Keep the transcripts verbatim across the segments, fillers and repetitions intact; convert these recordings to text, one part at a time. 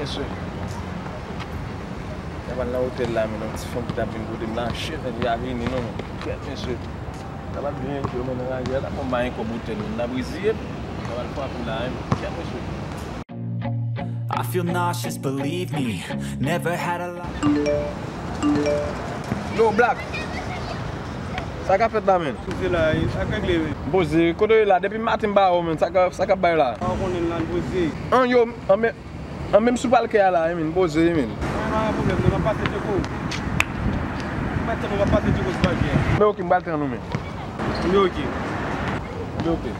Mesye, n ap al nan otèl la, men yon ti fanm ki t ap vin kote m la, chèf, li a vini, non, men. Kèt, mesye. Sa pa t byen, yo, men nan lari a, la, fò m bay yon kòb otèl, men n ap reziye, n ap al frape la, men. Kèt, mesye. I feel nauseous, believe me. Never had a lot. Yo, Black. Sa k ap fèt la, men? Poze la, sa k regle, men? Poze, kote w ye la? Depi maten m pa wè w, men. Sa k ap, sa k ap bay la? Pa konnen l la, l poze. An, yo, an, men, an, menm sou palkè a la, wi, men. Poze, wi, men. Non, non, pa gen pwoblèm, non, m ap pase tcheko. Mwen tèlman m ap pase tcheko sou palkè a. Men oke, m pral tann ou, men. Men oke. Men oke.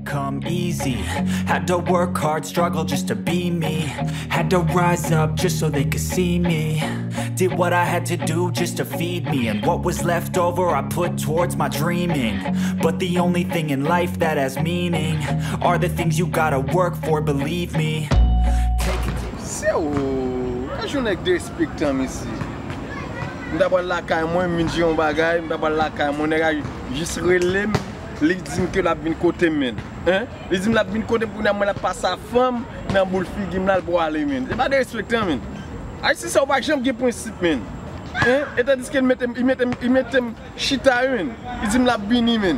Come easy. Had to work hard, struggle just to be me. Had to rise up just so they could see me. Did what I had to do just to feed me. And what was left over, I put towards my dreaming. But the only thing in life that has meaning are the things you gotta work for, believe me. Take it. Se ou, yon nèg derespektan, mesye. M ta pral lakay mwen, m vin jere yon bagay, m ta pral lakay mwen, nèg la jis rele m, li di m ke l ap vin kote m, men. Hein? Li di m l ap vin kote m, kounye a mwen l ap pase a fanm nan boul figi m la, l pwale, men. Se pa derespektan, men. Ayisyen sa yo pa janm gen prensip, men. Hein? E tandiske l mete m, li mete m, li mete m chita, wi, men. Li di m l ap vini, men.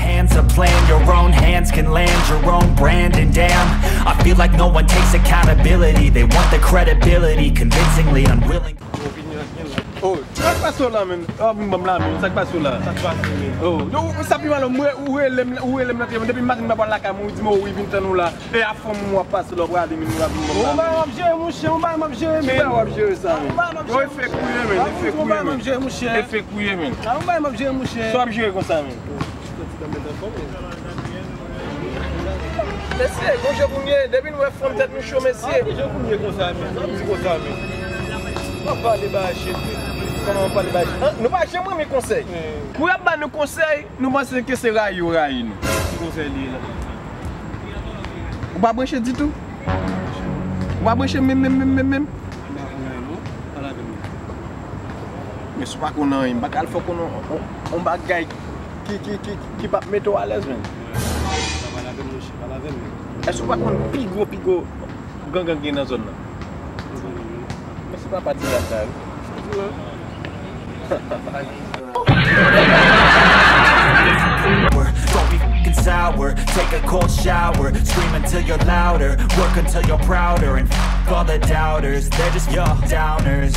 Hands are playing, your own hands can land your own brand. And damn, I feel like no one takes accountability. They want the credibility, convincingly unwilling. Oh, sa k pase w la, men? W ap vin ban m la, men. Sa k pase w la? Sa k pase, men? Oh, non, sa pi mal, mwen, ou rele m, ou rele m nan telefòn. Depi maten, m pa pral lakay mwen, ou di m, oh, wi, vin tann ou la. E a fanm ou ap pase la, w prale, men ou ap vin ban m la, men. Yon bagay m ap jere, monchè, yon bagay m ap jere, men. Ki bagay w ap jere sa, men? Yon bagay m ap jere. Yo, e fake ou ye, men, e fake ou ye, men. Yon bagay m ap jere, monchè. E fake ou ye, men. Yon bagay m ap jere, monchè. Sa w ap jere konsa, men? Mesye, gon jan pou m ye, depi n wè fanm tèt nou cho, mesye. Gon jan pou m ye konsa, men. Sa w ap di konsa, men? W ap pale bagay shit, men. Kòman w ap pale bagay shit? An, nou pa janm renmen konsèy. Kou y ap ba nou konsèy, nou panse ke se rayi yo rayi nou. Ki konsèy li ye la? Ou pa branche ditou? Ou pa branche menm, menm, menm, menm, menm? M pa konn anyen non. Pale avè m. Men si w pa konn anyen, m pa ka al fè w konn on, on, on bagay ki, ki, ki, ki p ap mete w alèz, menm. Pale avè m, monchè, pale avè m. Èske w pa konn pi gwo, pi gwo gangan gen nan zòn nan? Mèsi papa ti dam sa yo. Don't be fucking sour. Take a cold shower. Scream until you're louder. Work until you're prouder. And fuck all the doubters. They're just your downers.